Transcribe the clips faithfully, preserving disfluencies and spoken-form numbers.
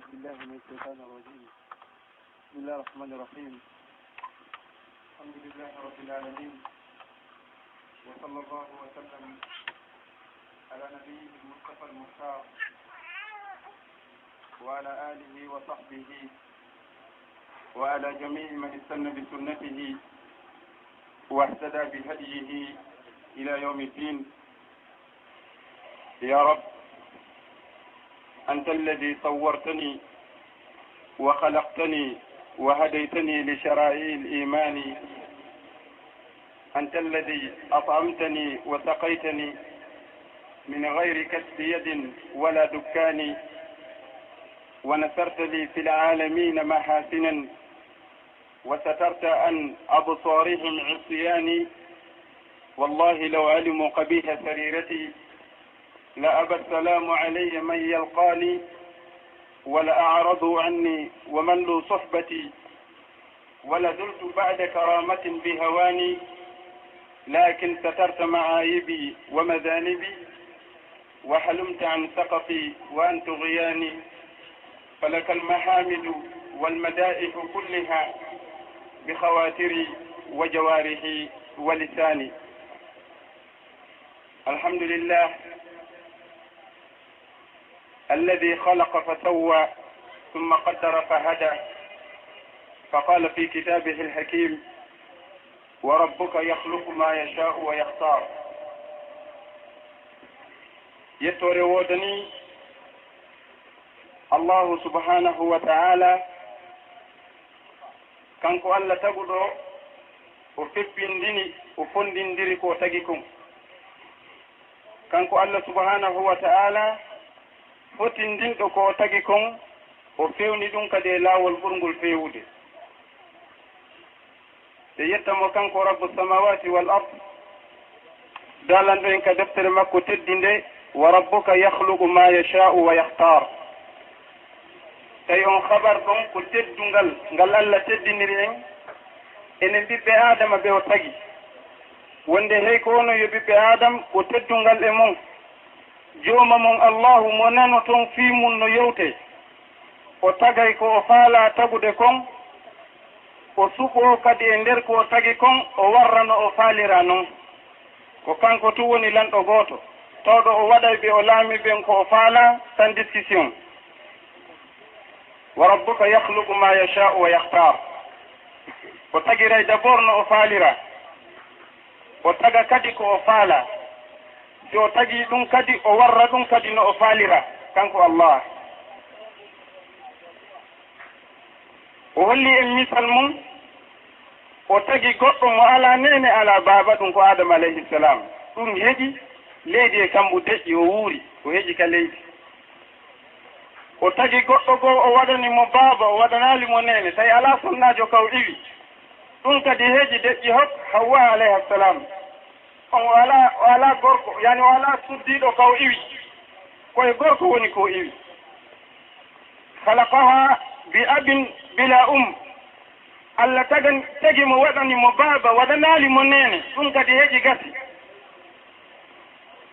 بالله من الشيطان الرجيم. بسم الله الرحمن الرحيم. الحمد لله رب العالمين. وصلى الله وسلم على نبيه المصطفى المختار وعلى آله وصحبه وعلى جميع من استن بسنته واهتدى بهديه إلى يوم الدين. يا رب، أنت الذي صورتني وخلقتني وهديتني لشرائع الإيمان. أنت الذي أطعمتني وسقيتني من غير كسب يد ولا دكان، ونثرت لي في العالمين محاسنا، وسترت عن أبصارهم عصياني. والله لو علموا قبيح سريرتي لأبى السلام علي من يلقاني، ولأعرضوا عني وملوا صحبتي، ولزلت بعد كرامة بهواني، لكن سترت معايبي ومذانبي، وحلمت عن سقطي وعن طغياني، فلك المحامد والمدائح كلها بخواطري وجوارحي ولساني. الحمد لله الذي خلق فسوى ثم قدر فهدى، فقال في كتابه الحكيم: "وربك يخلق ما يشاء ويختار". Yettoore woodanii Allahu subhanahu wa ta'ala, kanko Allah taguɗo, o febbindini, o fondindiri ko o tagi kon. Kanko Allah subhanahu wa ta'ala, fotindinɗo ko o tagi kon, o fewni ɗum kadi e laawol ɓurngol feewude. Ɓe yetta mo kanko Rabbu samawati wal ard, daalanɗo en ka deftere makko teddinde, "Wa rabbuka yakhluqu ma yasha'u wa yakhtar". Tawi on habar ɗon ko teddungal ngal Allah teddiniri en, enen ɓiɓɓe Aadama ɓe o tagi. Wonde hey ko onon yo ɓiɓɓe Aadam, ko teddungal e mon. Jooma mon Allahu mo nanoton fii mun no yewtee. O tagay ko o faalaa tagude kon, o suɓoo kadi e nder ko o tagi kon, o warra no o faaliraa non. Ko kanko tun woni lanɗo gooto, tawɗo o waɗay ɓe o laami ɓen ko o faalaa, sans discussion. "Wa rabbuka yakhluqu ma yasha'u wa yakhtar". O tagiray d'abord no o faalira. O taga kadi ko o faala. Si o tagi ɗum kadi, o warra ɗum kadi no o faalira, kanko Allah. O holli en misal mum, o tagi goɗɗo mo alaa neene, alaa baaba, ɗum ko Adama alayhi salam. Ɗum heƴi leydi e kambu deƴƴi, o wuuri, o heƴi ka leydi. O tagi goɗɗo goo, o waɗani mo baaba, o waɗanaali mo neene, tawi alaa sonnaajo ka o iwi. Ɗum kadi heƴi deƴƴi hok Hawwa alayha salam. On o alaa, o alaa gorko, yani o alaa suddiiɗo ka o iwi. Ko e gorko woni ko o iwi. Khalaqaha bi abin bila um. Allah tagan-, tagi mo, waɗani mo baaba, waɗanaali mo neene. Ɗum kadi heƴi gasi.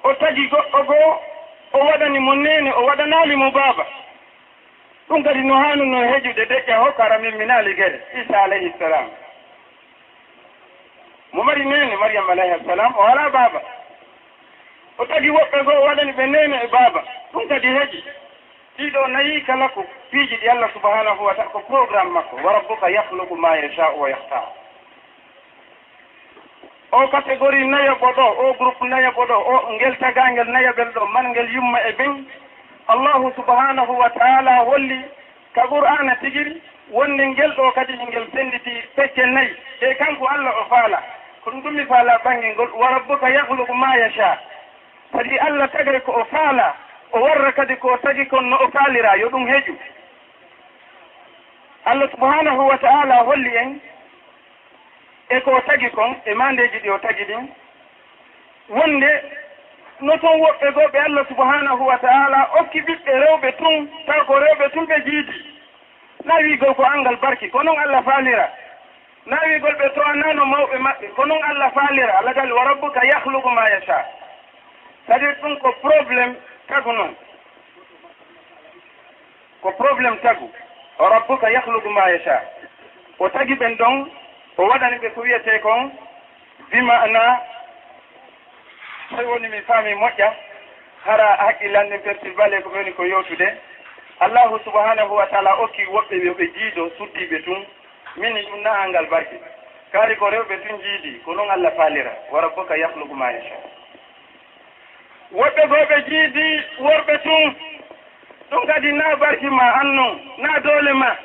O tagi goɗɗo goo, o waɗani mo neene, o waɗanaali mo baaba. Ɗum kadi no haanunoo heƴude deƴƴa hok hara mimminaali gere, Isa alayhi salam. Mo mari neene, Maryam alayha salam, o alaa baaba. O tagi woɓɓe goo, o waɗani ɓe neene e baaba. Ɗum kadi heƴi. Ɗiɗo nayi kala ko piiji ɗi Allah subhanahu wa ta'ala, ko programme makko. "Wa rabbuka yakhluqu ma yasha'u wa yakhtar." O catégorie nayaɓo ɗo, o groupe nayaɓo ɗo, o ngel tagangel nayaɓel ɗo, marngel yumma e ben, Allahu subhanahu wa ta'ala holli ka Qur'aana tigiri wonde ngel ɗo kadi ngel sennditi pecce nayi. E kanko Allah o faala, ko ɗum mi faala ɓannge ngol, "Wa rabbuka yakhluqu ma yasha." Kadi Allah tagay ko o faala, o warra kadi ko o tagi kon no o faalira, yo ɗum heƴu. Allah subhanahu wa ta'ala holli en e ko o tagi kon, e maandeeji ɗi o tagi ɗin, wonde no ton woɓɓe goo ɓe Allah subhanahu wa ta'ala okki ɓiɓɓe rewɓe tun, taw ko rewɓe tun ɓe jiidi. Na wiigol ko anngal barki, ko non Allah faalira. Na wiigol ɓe to'anaano mawɓe maɓɓe, ko non Allah faalira. Allah gal, "Wa rabbuka yakhluqu ma yasha." Kadi ɗum ko problème tagu non. Ko problème tagu. Wa rabbuka yakhluqu ma yasha. O tagi ɓen ɗon, o waɗani ɓe ko wiyetee kon, bi ma'ana, tawi woni mi faami moƴƴa, hara hakkillan ɗin perturbale ko ɓe woni ko yewtude. Allahu subhanahu wa ta'ala okki woɓɓe yo ɓe jiido suddiiɓe tun, mini ɗum na angal barki. Kaari ko rewɓe tun jiidi, ko non Allah faalira. Wa rabbuka yakhluqu ma yasha. Woɓɓe goo ɓe jiidi worɓe tun. Ɗum kadi na barki ma an non, na doole ma,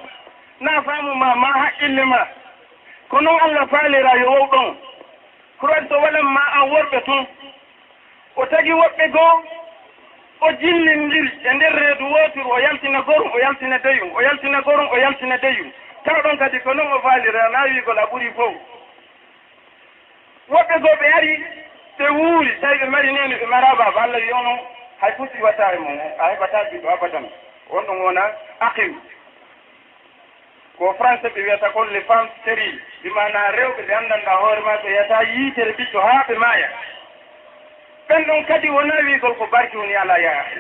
na faamu ma, ma haqqille ma. Ko non Allah faalira yo wow ɗon. Ko waɗi so waɗan ma an worɓe tun. O tagi woɓɓe goo, o jillindiri e nder reedu wooturu, o yaltina gorum, o yaltina deyum, o yaltina gorum, o yaltina deyum. Taw ɗon kadi ko non o faalira, na wiigol a ɓuri fow. Woɓɓe goo ɓe ari, ɓe wuuri, tawi ɓe mari neene, ɓe maraa baaba. Allah wi'i onon, hay fus iwata e mon, a heɓataa ɓiɗɗo abadan. On ɗum wona aqim. Ko français ɓe wiyata kon les femmes stériles, bi maanaa rewɓe ɓe anndanɗaa hoore maɓɓe, ɓe yahataa yiitere ɓiɗɗo haa ɓe maaya. Ɓen ɗon kadi wonaa wiigol ko barki woni alaa, yaa akhi.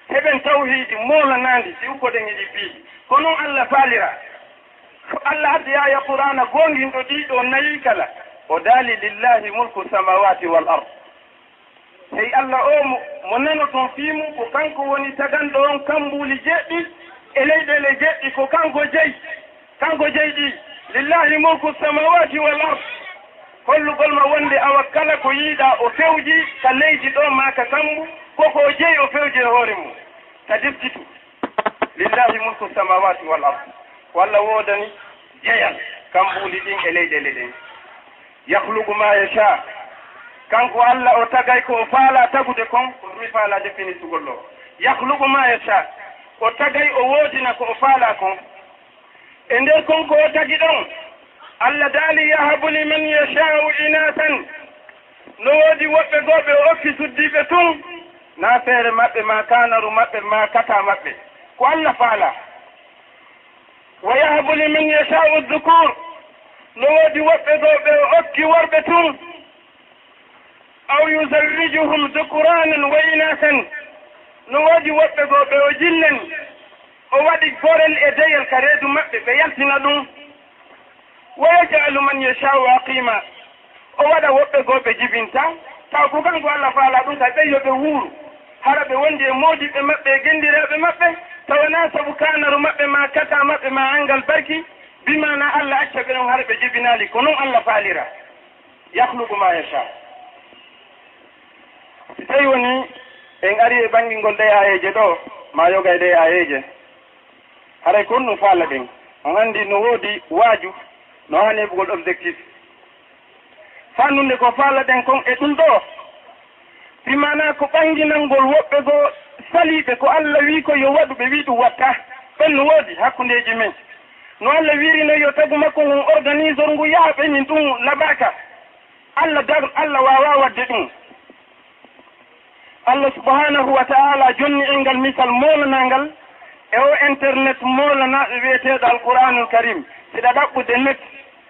Heɓen tawhiidi moolanaandi, si ukkoɗen e ɗi piiji. Ko non Allah faalira. Ko Allah addi aaya Qur'aana goonginɗo ɗii ɗoo nayi kala. O daali, "Lillahi mulku samawati wal ard." Hey Allah o mo, mo nanoton fii mum, ko kanko woni taganɗo on kambuuli jeɗɗi e leyɗeele jeɗɗi, ko kanko jeyi, kanko jeyi ɗi. "Lillahi mulku samawati wal ard." Hollugol ma wonde awa kala ko yiiɗaa o fewji ka leydi ɗo maa ka kambu, ko ko o jeyi o fewji e hoore mum. Ka deftitu. "Lillahi mulku samawati wal ard." Ko Allah woodani jeyal kambuuli ɗin e leyɗeele ɗen. "Yakhluqu ma yasha." Kanko Allah o tagay ko o faalaa tagude kon, ko ɗum mi faalaa definitugol ɗo. "Yakhluqu ma yasha." O tagay o woodina ko o faalaa kon. E nder kon ko o tagi ɗon, Allah daali, "Yahabu liman yasha'u inathan." No woodi woɓɓe goo ɓe o okki suddiiɓe tun, na feere maɓɓe, ma kaanaru maɓɓe, ma kata maɓɓe. Ko Allah faalaa. "Wa yahabu liman yasha'u dhukur." No woodi woɓɓe goo ɓe o okki worɓe tun. "Aw yuzawwijuhum dhukranan wa inathan." No woodi woɓɓe goo ɓe o jillani, o waɗi gorel e deyel ka reedu maɓɓe, ɓe yaltina ɗum. "Wa yaj'alu man yasha'u aqima." O waɗa woɓɓe goo ɓe jibinta, taw ko kanko Allah faalaa ɗum, ka ɓen yo ɓe wuuru. Hara ɓe wondi e moodiɓɓe maɓɓe e genndiraaɓe maɓɓe, tawanaa sabu kaanaru maɓɓe, ma kata maɓɓe, ma angal barki, bi maanaa Allah acca ɓe ɗon hara ɓe jibinaali, ko non Allah faalira. "Yakhluqu ma yasha." Si tawi woni en ari e ɓanngingol ɗee aayeeje ɗo, ma yoga e ɗee aayeeje, haray ko honɗum faalaɗen? On anndi no woodi waaju, no haani heɓugol objectif. Faandunde ko faalaɗen kon e ɗum ɗo, bi maanaa ko ɓannginangol woɓɓe goo saliiɓe ko Allah wi'i ko yo waɗu, ɓe wi'i ɗum watta. Ɓen no woodi hakkundeeji men. No Allah wi'iri no yo tagu makko ngun organisor ngu yaha ɓe ñin ɗum laɓaaka. Allah dar-, Allah waawaa waɗde ɗum. Allah subhanahu wa ta'ala jonni en ngal misal moolanangal e o internet moolanaaɗo wi'eteeɗo Alqur'anul Karim. Siɗa ɗaɓɓude net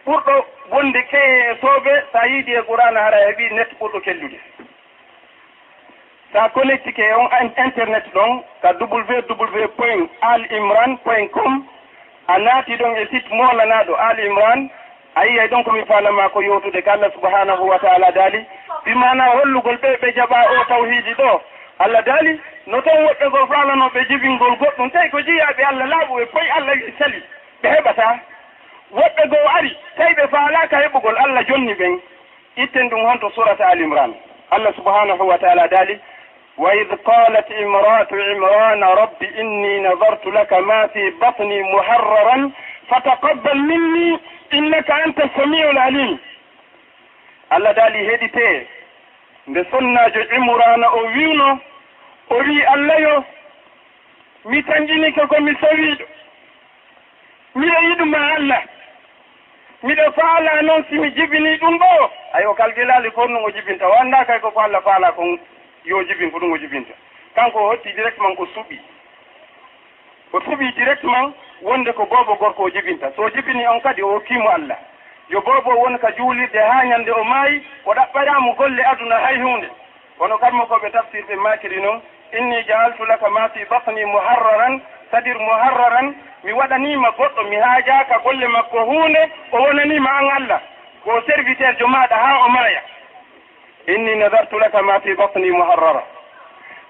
ɓurɗo wonde keye e soobe, sa yiidi e Qur'ana hara a heɓi net ɓurɗo kellude. Sa connectike e on in-, internet ɗon ka w w w point al imran point com, a naati ɗon e site moolanaaɗo Ali Imran, a yi'ay ɗon ko mi faalama ko yewtude ka Allah subhanahu wa ta'ala daali, bi maana hollugol ɓe ɓe jaɓa o tawhiidi ɗo. Allah daali, no ton woɓɓe goo faalanooɓe jibingol goɗɗum, tawi ko jiyaaɓe Allah laaɓuɓe, poy Allah wi'i sali, ɓe heɓataa. Woɓɓe goo ari, tawi ɓe faalaaka heɓugol, Allah jonni ɓen. Itten ɗum honto suurata Ali Imran. Allah subhanahu wa ta'ala daali, "Wa idh qalat imra'atu Imrana rabbi inni nadhartu laka ma fi batni muharraran fataqabbal minni innaka anta samiul alim." Allah daali, heɗite, nde sonnaajo Imrana o wi'uno, o wi'i, "Allah yo, mi tanƴinike ko mi sowiiɗo. Miɗo yiɗu ma Allah. Miɗo faalaa non si mi jibinii ɗum ɗo." Ay, o kalgilaali ko honɗum o jibinta. O anndaa kay ko ko Allah faalaa kon yo o jibin, ko ɗum o jibinta. Kanko o hotti directement o suɓii. O suɓii directement wonde ko boobo gorko o jibinta. So o jibinii on kadi o hokkii mo Allah. Yo boobo o won ka juulirde haa ñande o maayi, o ɗaɓɓataa mo golle aduna hay huunde. Kono kammo ko ɓe tafsir ɓe maakiri non, "Inni ja'altu laka ma fi batni muharraran." C'est-à-dire, muharraran, mi waɗaniima goɗɗo, mi haajaaka golle makko huunde, o wonaniima an Allah, ko o serviteur jo maaɗa haa o maaya. إني نذرت لك ما في بطني محررا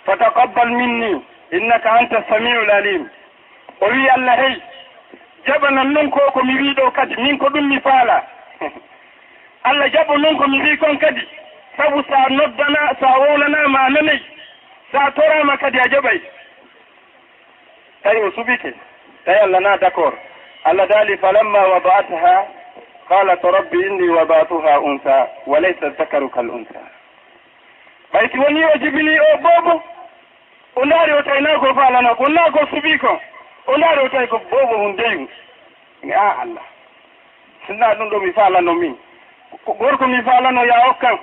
فتقبل مني إنك أنت السميع العليم. O wi'i Allah, hey, jaɓanan non ko, ko mi wi'i ɗo kadi, min ko ɗum mi faala. Allah jaɓo non ko mi wi'i kon kadi, sabu sa noddana, sa wowlanaama a nanay, sa toraama kadi a jaɓay. Tawi o suɓike, tawi Allah na d'accord. Allah daali, فلما وضعتها قالت رب إني وضعتها أنثى وليس الذكر كالأنثى. Ɓay si woni o jibini o boobo, o ndaari o tawi na ko faalano, ko na ko suɓi kon. O ndaari o tawi ko boobo hun deyu. Mi a Allah. Sinna ɗum ɗo mi faalano min. Ko gorko mi faalano ya okkan.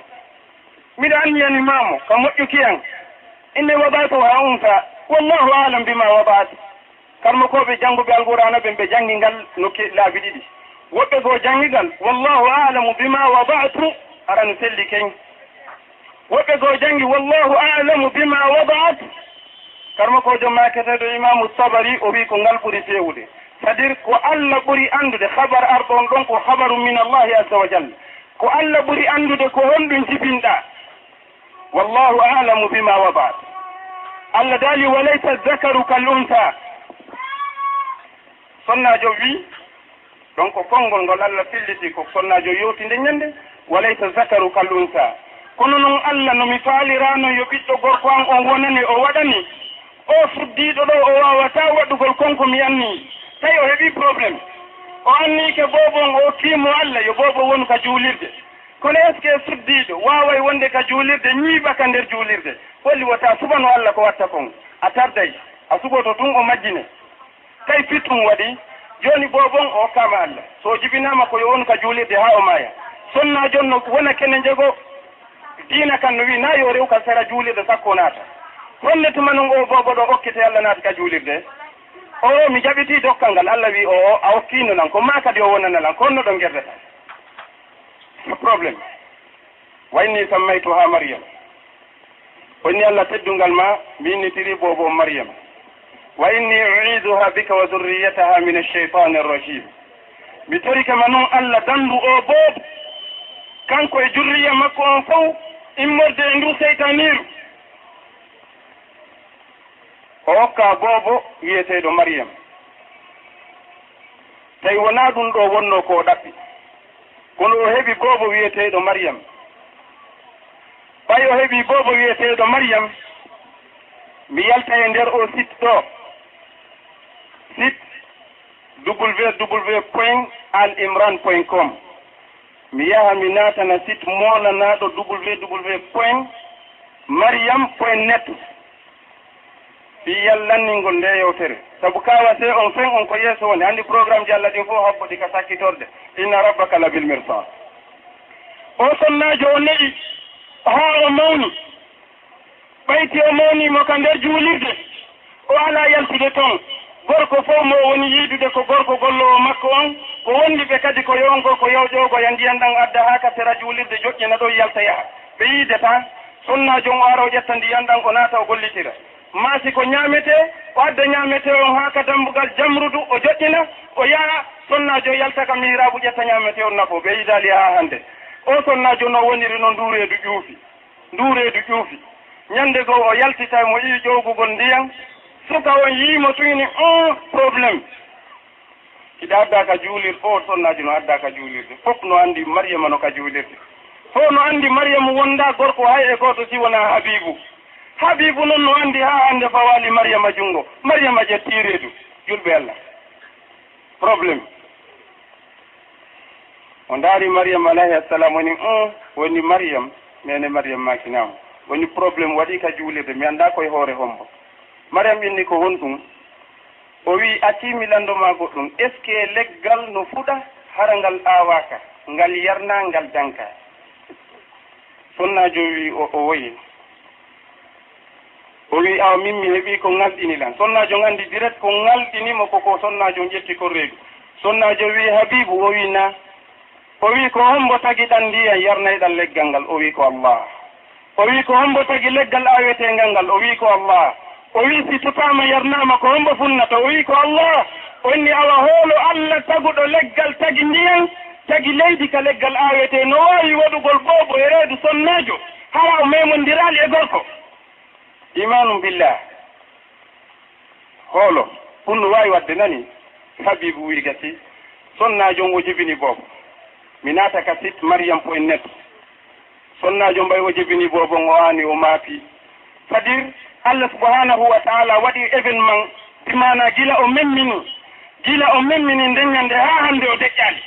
Miɗo anniyani maamo ka moƴƴuki an. إني وضعتها أنثى والله أعلم بما وضعت. Karmokooɓe jannguɓe Alqur'aana ɓen ɓe janngi ngal no ke-, laabi ɗiɗi. Woɓɓe goo janngi ngal, والله أعلم بما وضعت, arano selli keñ. Woɓɓe goo janngi, والله أعلم بما وضعت. Karmokoojo maaketeeɗo Imaamu Tabari, o wi'i ko ngal ɓuri feewude. C'est-à-dire ko Allah ɓuri anndude, khabar arɗo on ɗon ko khabaru min Allahi azza wa jalla. Ko Allah ɓuri anndude ko honɗum jibinɗaa. والله أعلم بما وضعت. Allah daali, وليس الذكر كالأنثى. Sonnaajo wi, ɗon ko konngol ngol Allah filliti, ko sonnaajo yewti nde ñande, وليس الذكر كالأنثى. Kono non Allah no mi faaliraano yo ɓiɗɗo gorko an on wonane o waɗani, o suddiiɗo ɗo o waawataa waɗugol kon ko mi anni, tawi o heɓi problème. O anniike boobo on, o okkii mo Allah, yo boobo wonu ka juulirde. Kono est-ce que suddiiɗo waaway wonde ka juulirde, ñiiɓa ka nder juulirde? Holli wota suɓano Allah ko watta kon? A tarday, a suɓoto tun o majjine. Kay fittum waɗi, jooni boobo on o okkaama Allah. So o jibinaama ko yo wonu ka juulirde haa o maaya. Sonnaajo on no wona kene njogo diina kan no wi'i na yo rew ka sera juulirde sakko naata. Honde tuma non o boobo ɗo okkete Allah naati ka juulirde? O, mi jaɓitii dokkal ngal, Allah wi'i o, o, a okkiino lan, ko maa kadi o wonana lan, ko honno ɗon gerdata? Problème. وإني سميتها مريم. O inni Allah teddungal ma, mi innitiri boobo on Maryam. وإني أعيذها بك وذريتها من الشيطان الرجيم. Mi torike ma non Allah dandu o boobo, kanko e jurriya makko on fow, immorde e ndu seytaniiru. O okka boobo wi'eteeɗo Maryam. Tawi wonaa ɗum ɗo wonnoo ko o ɗaɓɓi, kono o heɓi boobo wi'eteeɗo Maryam. Ɓay o heɓii boobo wi'eteeɗo Maryam, mi yalta e nder o site ɗo, site www point alimran point com. Mi yaha mi naatana site moolanaaɗo www point maryam point net. Fii yallanningol nde yewtere. Sabu kawa se on fen on ko yeeso woni. Anndi programme ji Allah ɗin fof habbo ɗi ka sakkitorde. Inna rabbaka labil mirsad. O sonnaajo o ne'i haa o mawni. Ɓayti o mawni mo ka nder juulirde. O alaa yaltude ton. Gorko fof mo woni yiidude ko gorko golloowo makko on, ko wondi ɓe kadi ko yo on gorko yaw ƴoogoya ndiyan ɗan adda haa ka sera juulirde joƴƴina ɗon yalta yaha. Ɓe yiidata. Sonnaajo on o ara o ƴetta ndiyan ɗan o naata o gollitira. Maa si ko ñaametee, o adda ñaametee on haa ka dambugal jamrudu o joƴƴina, o yaha, sonnaajo yalta ka miiraabu ƴetta ñaametee on nafo. Ɓe yiidaali haa hannde. O sonnaajo no woniri no ndu reedu ƴuufi. Ndu reedu ƴuufi. Ñande goo o yaltitay mo yi'i ƴoogugol ndiyan. Suka on yi'i mo tun ini, "Un problème." Hiɗa adda ka juulir, o sonnaajo no adda ka juulirde. Fof no anndi Mariyama no ka juulirde. Fof no anndi Mariyama wonda gorko hay e gooto si wonaa Habiibu. Habiibu non no anndi haa hannde fawaali Mariyama junngo. Mariyama ƴetti reedu. Julɓe Allah. Problème. O ndaari Mariyam alayhi assalam, woni, "Un," woni, "Mariyam, neene Mariyam maaki, 'Naam.'" Woni, "Problème waɗi ka juulirde, mi anndaa koye hoore hombo." Mariyam inni, "Ko honɗum?" O wi'i, "Acii mi lanndo maa goɗɗum, est-ce que leggal no fuɗa hara ngal aawaaka, ngal yarnaa, ngal dankaa?" Sonnaajo wi'i, "O, o woyi." O wi'i, "Awa min mi heɓii ko ŋalɗini lan." Sonnaajo on anndi direct ko ŋalɗini mo ko, ko sonnaajo on ƴetti kon reedu. Sonnaajo wi'i, "Habiibu?" O wi'i, "Naa." O wi'i, "Ko hombo tagi ɗan ndiyan yarnayɗan leggal ngal?" O wi'i, "Ko Allah." O wi'i, "Ko hombo tagi leggal aaweteengal ngal?" O wi'i, "Ko Allah." O wi'i, "Si tutaama yarnaama, ko hombo funnata?" O wi'i, "Ko Allah." O inni, "Awa hoolo Allah taguɗo leggal, tagi ndiyan, tagi leydi ka leggal aawetee, no waawi waɗugol boobo e reedu sonnaajo, hara o memondiraali e gorko?" Imaanun billah. Hoolo, ɗun no waawi waɗde nani? Habiibu wi'i gasi, sonnaajo on o jibini boobo. Mi naata ka site Mariam point net. Sonnaajo mbay o jibini boobo on, o aani o maapi. C'est-à-dire, Allah subhanahu wa ta'ala waɗi événement, bi maana gila o memmini, gila o memmini nden ñande haa hande o deƴƴaali.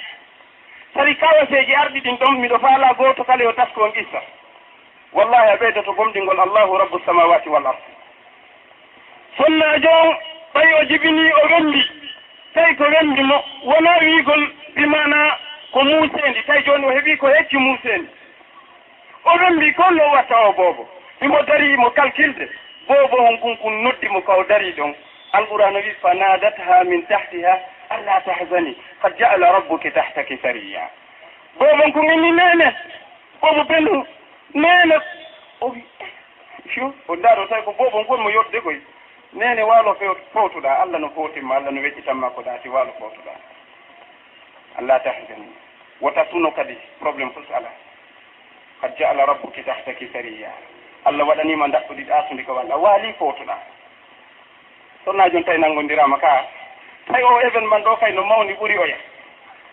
Sari kawaseeji arɗi ɗin ɗon, miɗo faalaa gooto kala yo tasko on qissa. Wallahi, a ɓeydoto gomɗingol Allahu Rabbu samawati wal ard. Sonnaajo on, ɓay o jibini, o wembi, tawi ko wembi mo, wonaa wi'ugol bi maana ko muuseendi, tawi jooni o heɓii ko hecci muuseendi. O wembi, ko no watta o boobo? Himo dari, himo kalkilde. Boobo on kun, kun noddi mo ka o dari ɗon. Alqur'aana wi'i, "Fanadatha min tahtiha, alla tahzani, qad ja'ala rabbuki tahtaki sariyya." Boobo on kun inni, "Neene." Boobo ɓennu, "Neene." O wi, "Fiyo, o ndaaro tawi ko boobo on kon mo yodde koy. Neene, waalo few-, fowtuɗaa, Allah no fowtin ma, Allah no weƴƴitan ma ko ɗaati, waalo fowtuɗaa. Alla tahzani. Wota suno kadi, problème fof alaa. Qad ja'ala rabbuki tahtaki sariyya. Allah waɗanii ma ndaɓɓudi ɗaatundi ka walla, waali fowtuɗaa." Sonnaajo on tawi nanngondiraama ka. Tawi o événement ɗo kay no mawni ɓuri oya.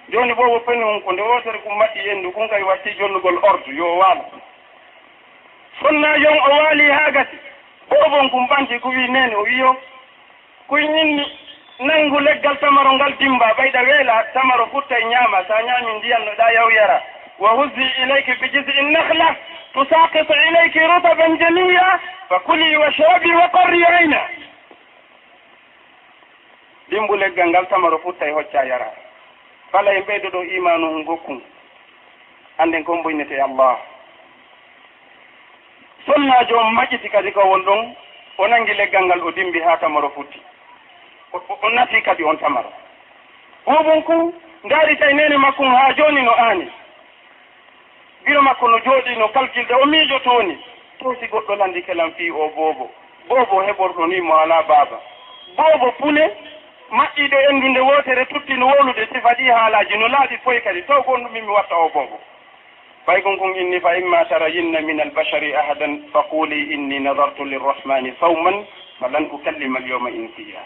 Jooni boobo peni on ko nde wootere kun maɗɗi endu kun kay watti jonnugol ordre yo waalo. Sonnaajo on o waali haa gasi. Boobo on kun ɓanti kun wi'i, "Neene," o wi'i, "Yo kun inni nanngu leggal tamaro ngal dimba, ɓayɗa weela tamaro futta e ñaama, sa ñaami ndiyan no ɗa yaw yara. Wa huzzi ilayki bi jiz'i nakhla tusaqit ilayki rutaban janiyya fa kuli wa shrabi wa qarri ayna." Dimbu leggal ngal tamaro futta e hocca yara. Fala en ɓeydo ɗo imaanu on gokkun. Annden ko mbo innete Allah. Sonnaajo on maƴiti kadi ka won ɗon, o nangi leggal ngal, o dimbi haa tamaro futti. O, o, o nafi kadi on tamaro. Boobon kun ndaari tawi neene makkun haa jooni no aani. Giro makko no jooɗii no kalkilde, o miijoto ni. To si goɗɗo landike lan fii oo boobo, boobo heɓorɗo ni mo alaa baaba. Boobo pune, maɓɓiiɗo enndu nde wootere, tutti no wowlude sifa ɗii haalaaji, no laaɓi foy kadi, taw ko on ɗum mi watta oo boobo. Fay kon kon inni, "Fa imma tarayinna min albashari ahadan, fa quli inni nadartu lirrahmani sawman, fa lan ukallima alyawma insiya."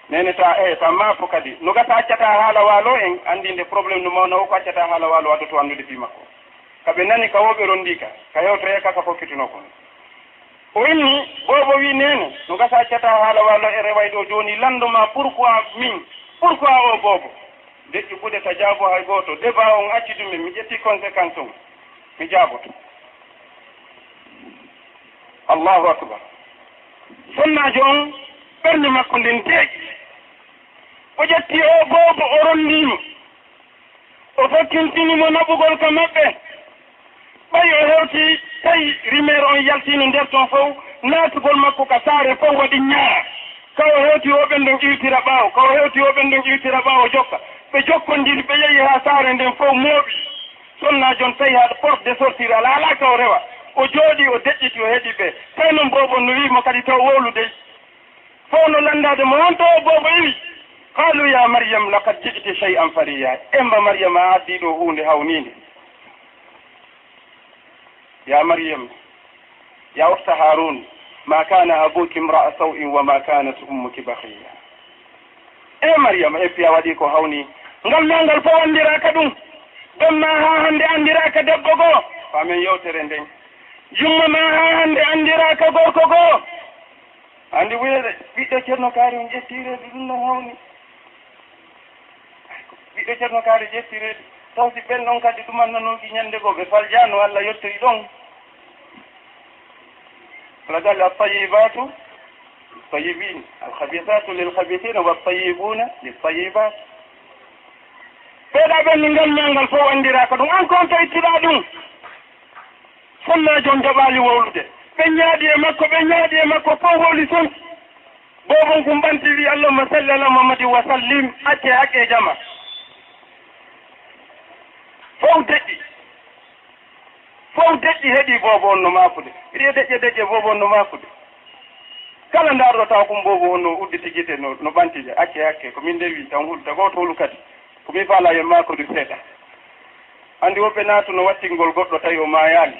Neene ta, eh, ta maafo kadi. No gasa accata haala waalo en, anndi nde problème no mawna o ko accata haala waalo addoto anndude fii makko. Ka ɓe nani ka wo ɓe rondi ka, ka hewtoye ka ka fokkitunoo kon. O inni, boobo wi, "Neene, no gasa accata haala waalo e reway ɗo jooni, lanndo ma pourquoi min? Pourquoi o boobo?" Deƴƴi buɗe ka jaabo hay gooto. Débat on acci ɗum, mi ƴetti conséquence on. Mi jaaboto. Allahu akbar. Sonnaajo on, ɓernde makko nden deeƴi. O ƴetti oo boobo, o rondii mo. O fokkintini mo naɓugol ka maɓɓe. Ɓay o hewti, tawi rimeer on yaltiino nder ton fow, naatugol makko ka saare fow waɗi ñaara. Ka o hewti o ɓen ɗon iwtira ɓaawo, ka o hewti o ɓen ɗon iwtira ɓaawo jokka. Ɓe jokkondiri, ɓe yehi haa saare nden fow mooɓi. Sonnaajo on tawi haa porte de sortir alaa, alaa ka o rewa. O jooɗii, o deƴƴiti, o heɗi ɓe. Tawi non boobo on no wi'i mo kadi taw wowlu dey. Fow no lanndaade mo, honto o boobo iwi? Qaalu, "Ya Maryam, laqad ji'ti shay'an fariyya." Emba Maryam, a addii ɗo huunde hawniinde. Ya Maryam, ya ukhta Harun, ma kana abuki imra'a saw'in wa ma kanat ummuki baghiyya. E Maryam, e piya waɗi ko hawni. Ngal ma ngal fow anndiraaka ɗum. Bemma haa hannde anndiraaka debbo goo. Faamen yewtere nden. Yumma ma haa hannde anndiraaka gorko goo. Anndi wiyede ɓiɗɗo Ceerno Kaari on ƴetti reedu, ɗum no hawni. Ɓiɗɗo Ceerno Kaari ƴetti reedu. Taw si ɓen ɗon kadi ɗumannanooki ñande goo, ɓe faljaano, Allah yottoyi ɗon. Wala gal at-tayyibatu lit-tayyibin, al-khabithatu lil-khabithina wat-tayyibuna lit-tayyibat. Ɓeeɗa ɓen ngal ma ngal fow anndiraaka ɗum. An ko on to ittuɗaa ɗum? Sonnaajo on jaɓaali wowlude. Ɓe ñaaɗi e makko, ɓe ñaaɗi e makko, fow holi son. Boobon kun ɓanti wi, "Allahumma salli ala Muhammadin wa sallim, acce haqqe jama." Fow deƴƴi. Fow deƴƴi heɗi boobo on no maakude. Hiɗi deƴƴe deƴƴe boobo on no maakude. Kala ndaarɗo taw kum boobo on no udditi gite, no, no ɓanti de, acce hakke, ko min ndewi, taw hul, tago to hulu kadi. Ko min faala yo maako du seeɗa. Anndi woɓɓe naatu no wattingol goɗɗo tawi o maayaali.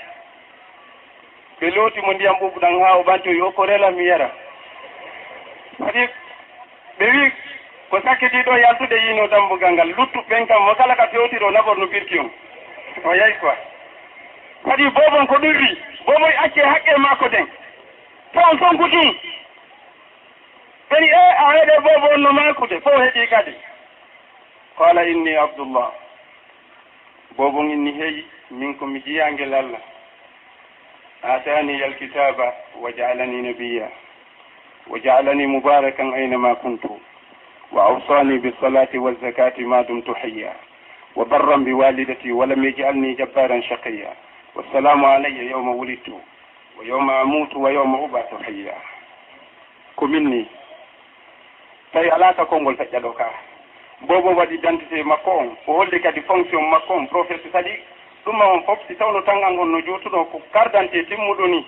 Ɓe looti mo ndiyam ɓuuɓɗam haa o ɓantoyi, o ko rela mi yara. Kadi ɓe wi, ko sakkiti ɗo yaltude yiino dambugal ngal, luttu ɓen kam mo kala ka fewtiro naɓor no birki on. O yahi quoi. Kadi boobon ko ɗum wi, booboy acce haqqe makko den. Taw on sonku tun. Ɓeni e a heɗe boobo on no maakude, fof heɗi kadi. Qala inni Abdullah. Boobo inni heyi, min ko mi jiyaangel Allah. Atani alkitaba wa ja'alani nabiyya. Wa ja'alani mubarakan aynama kuntu. Wa awsani bis salati waz zakati ma dumtu hayya. Wa barran bi walidati wa lam yaj'alni jabbaran shaqiyya. Wassalamu alayya yawma wulidtu. Wa yawma amutu wa yawma ub'athu hayya. Ko min ni. Tawi alaa ka konngol feƴƴa ɗo ka. Boobo waɗi identité makko on, o holli kadi fonction makko on, professeur kadi. Ɗum ma on fof, si tawno tan an on no jootuɗo ko carte d'identité timmuɗo ni.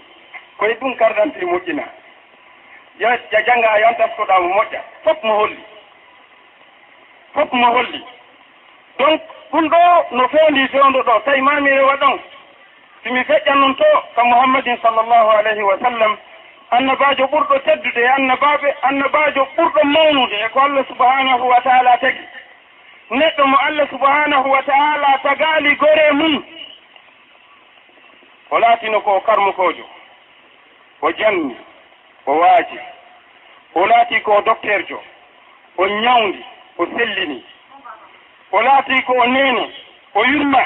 Ko e ɗum carte d'identité moƴƴina. Ya, ya jannga a yantaskoɗa mo moƴƴa. Fof mo holli. Fof mo holli. Donc, ɗum ɗo no fewndi fewndo ɗo, tawi ma mi rewa ɗon. Si mi feƴƴan non to ka Muhammadin sallallahu alayhi wa sallam, annabaajo ɓurɗo teddude e annabaaɓe, annabaajo ɓurɗo mawnude e ko Allah subhanahu wa ta'ala tagi. Neɗɗo mo Allah subhanahu wa ta'ala tagaali gore mum. O laatino ko o karmukoojo, o janni, o waaji, o laati ko o dokteerjo, o ñawndi, o sellini, o laati ko o neene, o yurma,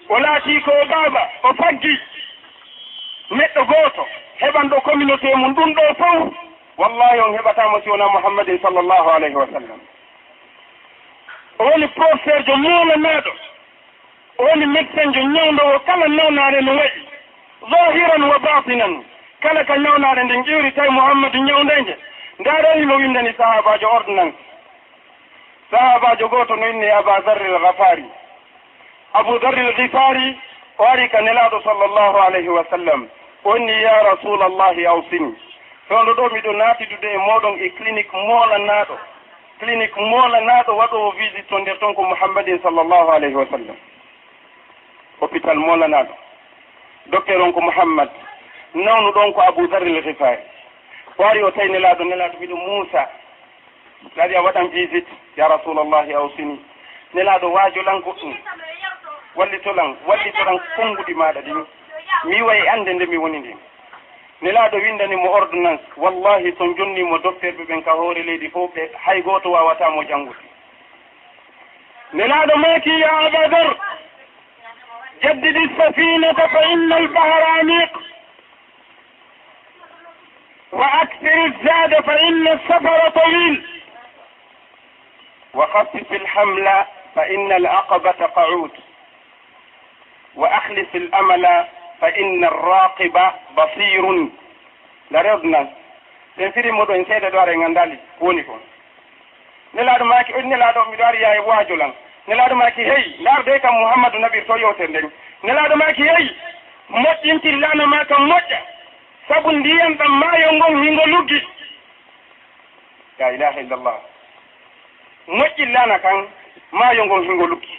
o laati ko o baaba, o faggi. Neɗɗo gooto heɓanɗo communauté mum ɗum ɗo fof, wallahi on heɓataa mo si wonaa Muhammadin sallallahu alayhi wa sallam. O woni professeurjo moolanaaɗo. O woni médecin jo ñawndoowo kala nawnaare no waɗi, zahiran wa batinan. Kala ka nawnaare nden ƴeewri tawi Muhammadu ñawndeeje. Ndaaro himo windani sahaabaajo ordonnance. Sahaabaajo gooto no inni Aba Zarri al-Ghafari. Abu Zarri al-Ghifari o ari ka Nelaaɗo sallallahu alayhi wa sallam. O inni, "Ya Rasulallahi, awsini." Fewndo ɗo miɗo naatidude e mooɗon e clinique moolanaaɗo. Clinique moolanaaɗo waɗoowo visite to nder ton ko Muhammadin sallallahu alayhi wa sallam. Hôpital moolanaaɗo. Docteur on ko Muhammad. Nawnu ɗon ko Abu Zarri al-Ghifari. O ari o tawi Nelaaɗo, Nelaaɗo miɗo muusa. Laaɗi a waɗan visite, ya Rasulallahi, awsini. Nelaaɗo waajo lan goɗɗum. Wallito lan, wallito lan konnguɗi maaɗa ɗin. Mi yiwa e annde nde mi woni ndin. Nelaaɗo windani mo ordonnance. Wallahi, so jonni mo docteur ɓe ɓen ka hoore leydi fof, ɓe hay gooto waawataa mo janngude. Nelaaɗo maaki, "Ya Aba Dar, jaddidi safinata fa inna al-bahra amiq, wa akthiri zada fa inna as-safara tawil, wa khaffif al-hamla fa inna al-aqabata qa'ud." Wa akhlis al amala fa inna ar-raqiba basirun. Ndaare ordonnance. Sen firi moɗo en seeɗa ɗo ara en anndaali ko woni ko. Nelaaɗo maaki, o Nelaaɗo miɗo ari yaa e waajo lan. Nelaaɗo maaki, hey, ndaar de kam Muhammadu naɓirto yewtere nden. Nelaaɗo maaki, hey, moƴƴintir laana ma kam moƴƴa. Sabu ndiyan ɗam maayo ngon hingo luggi. La ilaha illallah. Moƴƴin laana kan, maayo ngon hingo luggi.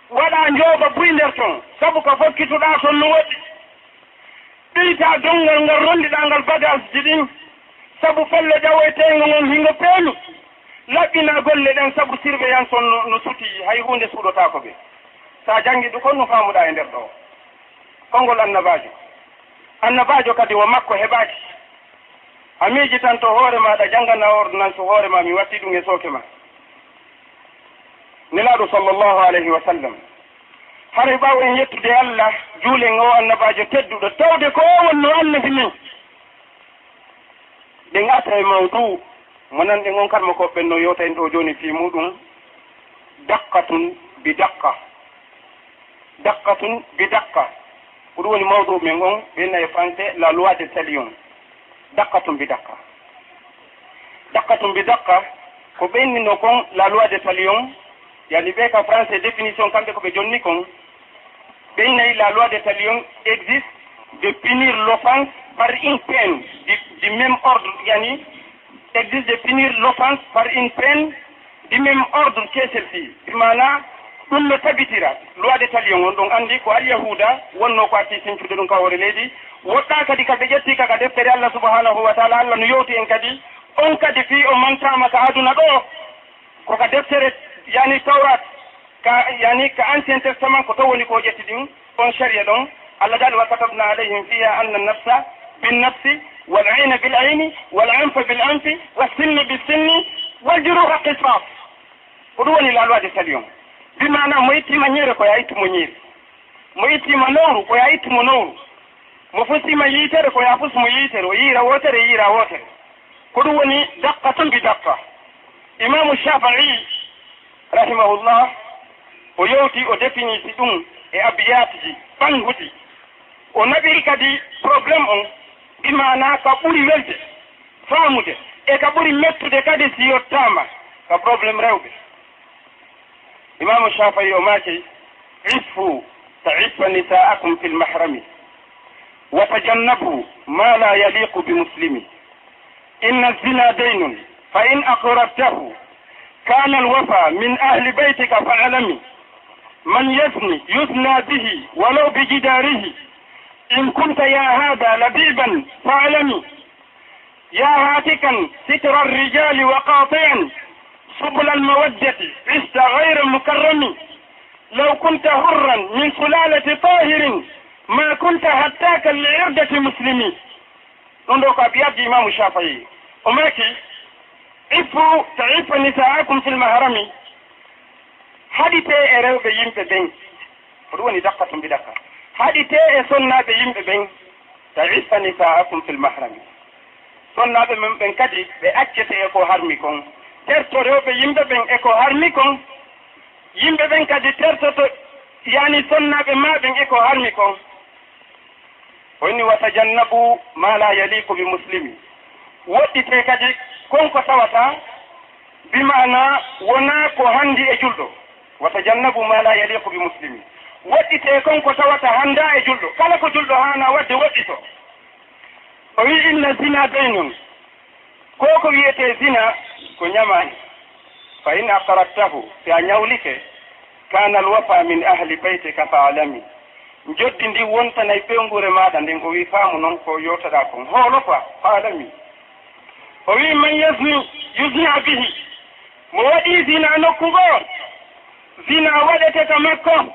Waɗa njooba buy nder ton, sabu ka fokkituɗaa ton no woɗɗi. Ɓeyta donngal ngal ronndiɗaa ngal bagage ji ɗin, sabu pelle ƴawoyteengo ngon hingo peenu. Laɓɓina golle ɗen, sabu surveillance on no, no suti, hay huunde suuɗotaako ɓe. Sa janngi ɗum kon no faamuɗaa e nder ɗo. Konngol annabaajo. Annabaajo kadi wo makko heɓaaki. A miijitanto hoore maaɗa, janngana ordonnance hoore ma, mi watti ɗum e sooke ma. Nelaaɗo sallallahu alayhi wa sallam. Haray ɓaawo en yettude Allah, juulen o annabaajo tedduɗo, tawde ko o wonno annabi men. Ɗen arta e mawdu mo nanɗen on karma ko ɓen no yewta en ɗo jooni fii muɗum, daqqatun bi daqqa. Daqqatun bi daqqa. Ko ɗum woni mawdu men on, ɓe inna e français la loi de talion. Daqqatun bi daqqa. Daqqatun bi daqqa, ko ɓe innino kon la loi de talion, yani ɓe ka français définition kamɓe ko ɓe jonni kon. Ɓe innayi la loi de talion existe De punir l'offense par une peine du, du même ordre, yani, exige de punir l'offense par une peine du même ordre que celle-ci. Bi maana, ɗum no tabitira loi de talion on, ɗon anndi ko alyahuuda wonnoo ko acci sincude ɗum ka hoore leydi. Woɗɗaa kadi ka ɓe ƴetti ka, ka deftere Allah subhanahu wa taala, Allah no yowti en kadi, on kadi fii o mantaama ka aduna ɗo, ko ka deftere, yani, Tawrat, ka, yani, ka Ancien Testament, ko to woni ko ƴetti ɗin, on sharia ɗon. Allah daali, "Wa katabna alayhim fiha anna nafsa bin nafsi, wal ayna bil ayni, wal anfa bil anfi, was sinna bis sinni, wal juruha qisas." Ko ɗum woni la loi de talion. Bi maana, mo ittiima ñeere, ko ya ittu mo ñeere. Mo ittiima nowru, ko ya ittu mo nowru. Mo fusiima yiitere, ko ya fus mo yiitere. O yiira wootere, yiira wootere. Ko ɗum woni daqqa tun bi daqqa. Imaamu Shafi'i, rahimahullah, o yowti, o definisi ɗum e abiyatji ɓannguɗi. O naɓiri kadi problème on, bi maana ka ɓuri welde faamude, e ka ɓuri mettude kadi si yottaama ka problème rewɓe. Imaamu Shafi'i o maaki, "Iffu ta'iffa nisa'akum fil mahrami, wa tajannabu ma la yaliqu bi muslimi. Inna zina daynun, fa in aqrartahu, kana alwafa min ahli baytika fa'lami. Man yazni yuzna bihi, walaw bi jidarihi. In kunta ya hadha labiban fa'lami." يا هاتكا ستر الرجال وقاطعا سبل المودة عشت غير مكرم. لو كنت حرا من سلالة طاهر ما كنت هتاكا لعرضة مسلم. Ɗum ɗo ko abiyatji Imaamu Shafi'i. O maaki, "Iffu ta'iffa nisa'akum fil mahrami." Haɗitee e rewɓe yimɓe ɓen. Ko ɗum woni daqqa tun bi daqqa. Haɗitee e sonnaaɓe yimɓe ɓen. Ta'iffa nisa'akum fil mahrami. Sonnaaɓe men ɓen kadi ɓe accete e ko harmi kon. Terto rewɓe yimɓe ɓen e ko harmi kon. Yimɓe ɓen kadi tertoto, yani, sonnaaɓe maa ɓen e ko harmi kon. O inni, "Wa tajannabu ma la yaliqu bi muslimi." Woɗɗitee kadi kon ko tawata, bi maana, wonaa ko hanndi e julɗo. "Wa tajannabu ma la yaliqu bi muslimi." Woɗɗitee kon ko tawata hanndaa e julɗo. Kala ko julɗo haanaa waɗde, woɗɗito. O wi'i, "Inna zina daynun." Ko ko wiyetee zina ko ñamaani. "Fa in aqrartahu", si a ñawlike, "kana alwafa min ahli baytika fa'lami." Njoddi ndi wontanay ɓeynguure maaɗa nden. O wi'i, "Faamu non ko yewtaɗaa kon. Hoolo quoi, fa'lami." O wi'i, "Man yazni yuzna bihi." Mo waɗi zina nokku goo, zina waɗete ka makko.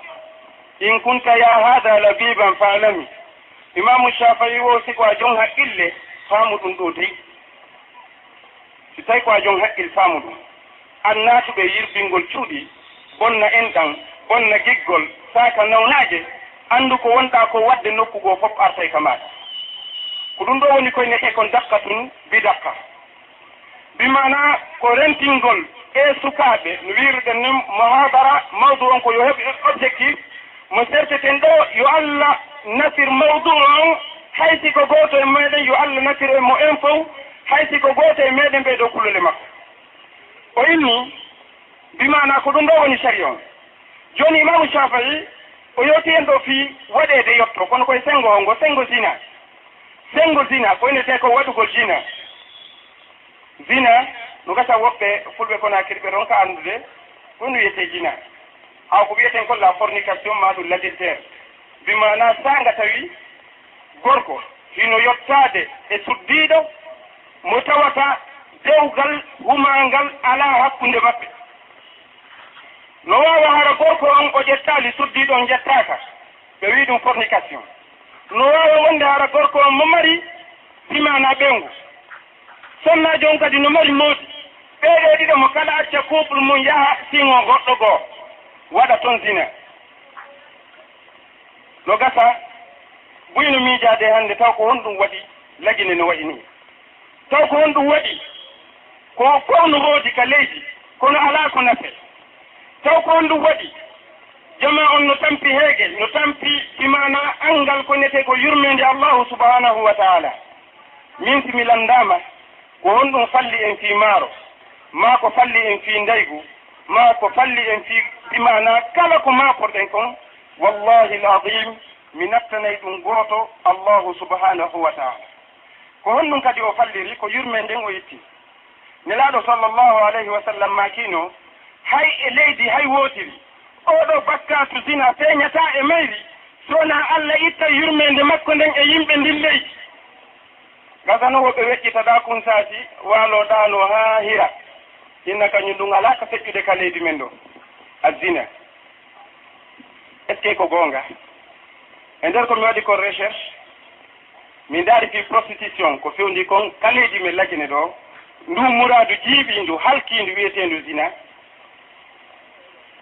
"In kunta ya hadha labiban fa'lami." Imaamu Shafi'i wo, si ko a jon haqqille, faamu ɗum ɗo dey. Si tawi ko a jon haqqil, faamu ɗum. An naatuɓe yirbingol cuuɗi, bonna enɗan, bonna giggol, saaka nawnaaje, anndu ko wonɗaa ko waɗde nokku goo fof artay ka maaɗa. Ko ɗum ɗo woni ko inetee kon daqqa tun bi daqqa. Bi maana ko rentingol e sukaaɓe, no wiiruɗen ni, muhadara, mawdu on ko yo heɓ objectif, mo serteten ɗo, yo Allah nasir mawdu on, hay si ko gooto e meɗen, yo Allah nasir en mo en fow, hay si ko gooto e meɗen ɓee ɗo kullole makko. O inni, bi maana ko ɗum ɗo woni sariya on. Jooni Imaamu Shafi'i, o yewti en ɗo fii waɗeede yotto, kono koye senngo hongo? Senngo zina. Senngo zina, ko inetee ko waɗugol zina. Zina, no gasa woɓɓe fulɓe Konaakiri ɓe ronka anndude ko no wiyetee zina. Haw ko wiyeten kon la fornication maa ɗum l'adultère. Bi maana saanga tawi gorko hino yottaade e suddiiɗo mo tawata dewgal humaangal alaa hakkunde maɓɓe. No waawa hara gorko on o ƴettaali, suddiiɗo on ƴettaaka, ɓe wi'i ɗum fornication. No waawa wonde hara gorko on mo mari simaanaa ɓeyngu. Sonnaajo on kadi no mari moodi. Ɓee ɗoo ɗiɗo mo kala acca couple mum yaha siŋoo goɗɗo goo, waɗa ton zina. No gasa, buy no miijaade hannde taw ko honɗum waɗi Lagine no wayi nii. Taw ko honɗum waɗi? Ko fow no woodi ka leydi, kono alaa ko nafee. Taw ko honɗum waɗi? Jamaa on no tampi heege, no tampi bi maana anngal ko netee ko yurmeende Allahu subhanahu wa ta'ala. Min si mi lanndaama, ko honɗum falli en fii maaro, maa ko falli en fii ndaygu, maa ko falli en fii bi maana kala ko maaporɗen kon, wallahi al-azim, Mi nattanay ɗum gooto, Allahu subhanahu wa ta'ala. Ko honɗum kadi o falliri? Ko yurmeende nden o itti. Nelaaɗo sallallahu alayhi wa sallam maakiino, hay e leydi hay wootiri, oo ɗoo bakkaatu zina feeñataa e mayri, so wonaa Alla itta yurmeende makko nden e yimɓe ndin leydi. Gasanoo wo ɓe weƴƴitaɗaa kunsaati, waaloo ɗaanoo haa hira. Hinna kañum ɗum alaa ka feƴƴude ka leydi men ɗoo. A zina. Est-ce que ko goonga? E nder ko mi waɗi kon recherche, mi ndaari fii prostitution, ko fewndi kon ka leydi men Lagine ɗoo, ndu muraadu jiiɓiindu, halkiindu, wiyeteendu zina.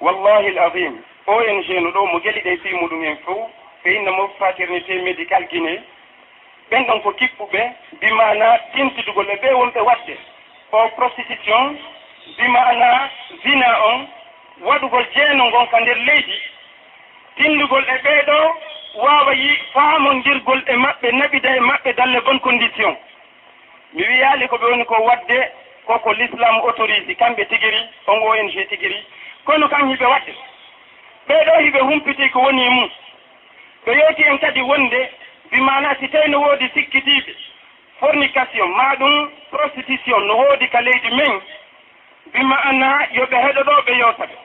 Wallahi al-azim, O N G no ɗoo mo geli ɗen fii muɗum en fow, ɓe inna mo Fraternité Médicale Guinée, ɓen ɗon ko kippuɓe, bi maanaa tintidugol e ɓee wonɓe waɗde o prostitution, bi maanaa zina on, waɗugol jeeno ngon ka nder leydi, tindugol e ɓee ɗoo waawa yi faamondirgol e maɓɓe, naɓida e maɓɓe dans les bonnes conditions. Mi wiyaali ko ɓe woni ko waɗde ko ko l'islam autorise, kamɓe tigiri, on O N G tigiri, kono kan hiɓe waɗde. Ɓee ɗoo hiɓe humpiti ko woni e mum. Ɓe yewti en kadi wonde, bi maanaa si tawi no woodi sikkitiiɓe, fornication, maa ɗum prostitution no woodi ka leydi men, bi maanaa yo ɓe heɗo ɗoo ɓe yewta ɓe.